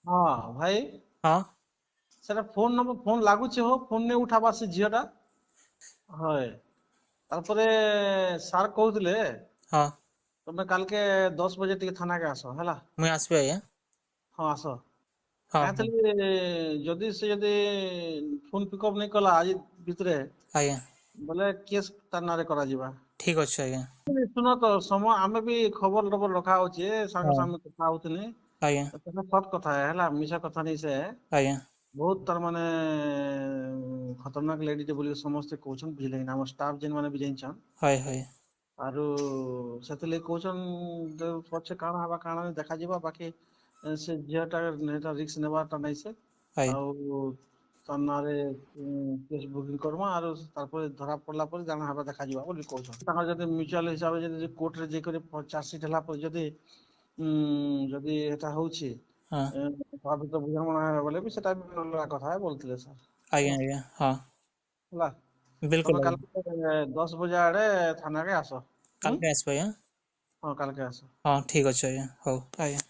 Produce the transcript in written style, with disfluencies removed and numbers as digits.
ହଁ ଭାଇ। ହଁ। ସେଟା ଫୋନ ନମ୍ବର ଫୋନ ଲାଗୁଛି ହୋ, ଫୋନ ନେଇ ଉଠାବା ସେ ଝିଅଟା ହଏ। ତାପରେ ସାର୍ କହୁଥିଲେ ହଁ। ତମେ କାଲକେ 10 ବଜେ ଟିକେ ଥାନାକେ ଆସ ହେଲା। ମୁଇଁ ଆସିବି ଆଜ୍ଞା। ହଁ, ଆସ। ହଁ। କାଁ ଥିଲି, ଯଦି ସେ ଯଦି ଫୋନ ପିକଅପ୍ ନାଇଁ କଲା ଆଜି ଭିତରେ ଆଜ୍ଞା। ବୋଲେ କେସ୍ ତାର ନାଁରେ କରାଯିବା। ଠିକ ଅଛି ଆଜ୍ଞା। ଶୁଣ ତ, ସମୟ ଆମେ ବି ଖବର ଲବର ରଖା ହଉଛି, ସାଙ୍ଗ ସାଙ୍ଗେ କଥା ହଉଥିଲି। ଆଜ୍ଞା। ସତ କଥା ହେଲା, ମିଛ କଥା ନାଇଁ ସେ। ଆଜ୍ଞା। ବହୁତ ତାର ମାନେ ଖତରନାକ ଲେଡିଟେ ବୋଲି ସମସ୍ତେ କହୁଛନ୍, ବୁଝିଲେ କି? ଆମ ଷ୍ଟାଫ ଯେନ୍ ମାନେ ବି ଜାଣିଛନ୍। ହଏ ହଏ। ଆରୁ ସେଥିଲାଗି କହୁଛନ୍, ପଛେ କାଣା ହେବା କାଣା ନାଇଁ ଦେଖାଯିବା, ବାକି ସେ ଝିଅଟା ହେଟା ରିସ୍କ ନେବାରଟା ନାଇଁ ସେ। ଆଉ ତାର ନାଁରେ କେସ୍ ବୁକିଂ କରମା, ଆରୁ ତାରପରେ ଧରା ପଡିଲା ପରେ ଜାଣା ହେବା ଦେଖାଯିବା ବୋଲି କହୁଛନ୍। ତାଙ୍କର ଯଦି ମ୍ୟୁଚୁଆଲ ହିସାବରେ ଯଦି କୋର୍ଟରେ ଯାଇକରି ଚାର୍ଜସିଟ ହେଲା ପରେ ଯଦି ଯଦି ଏଟା ହଉଛି, ତା ଭିତରେ ବୁଝାମଣା ହେଲା ବୋଲେ ବି ସେଟା ବି ଅଲଗା କଥା ବୋଲୁଥିଲେ ସାର୍। ଆଜ୍ଞା ଆଜ୍ଞା, ହଁ। ହେଲା। ବିଲକୁଲ। ତମେ କାଲି 10 ବଜେ ଆଡେ ଥାନାକେ ଆସ। କାଲକେ ଆସିବ ଆଜ୍ଞା। ହଁ, କାଲକେ ଆସ। ହଁ, ଠିକ ଅଛି ଆଜ୍ଞା, ହଉ ଆଜ୍ଞା।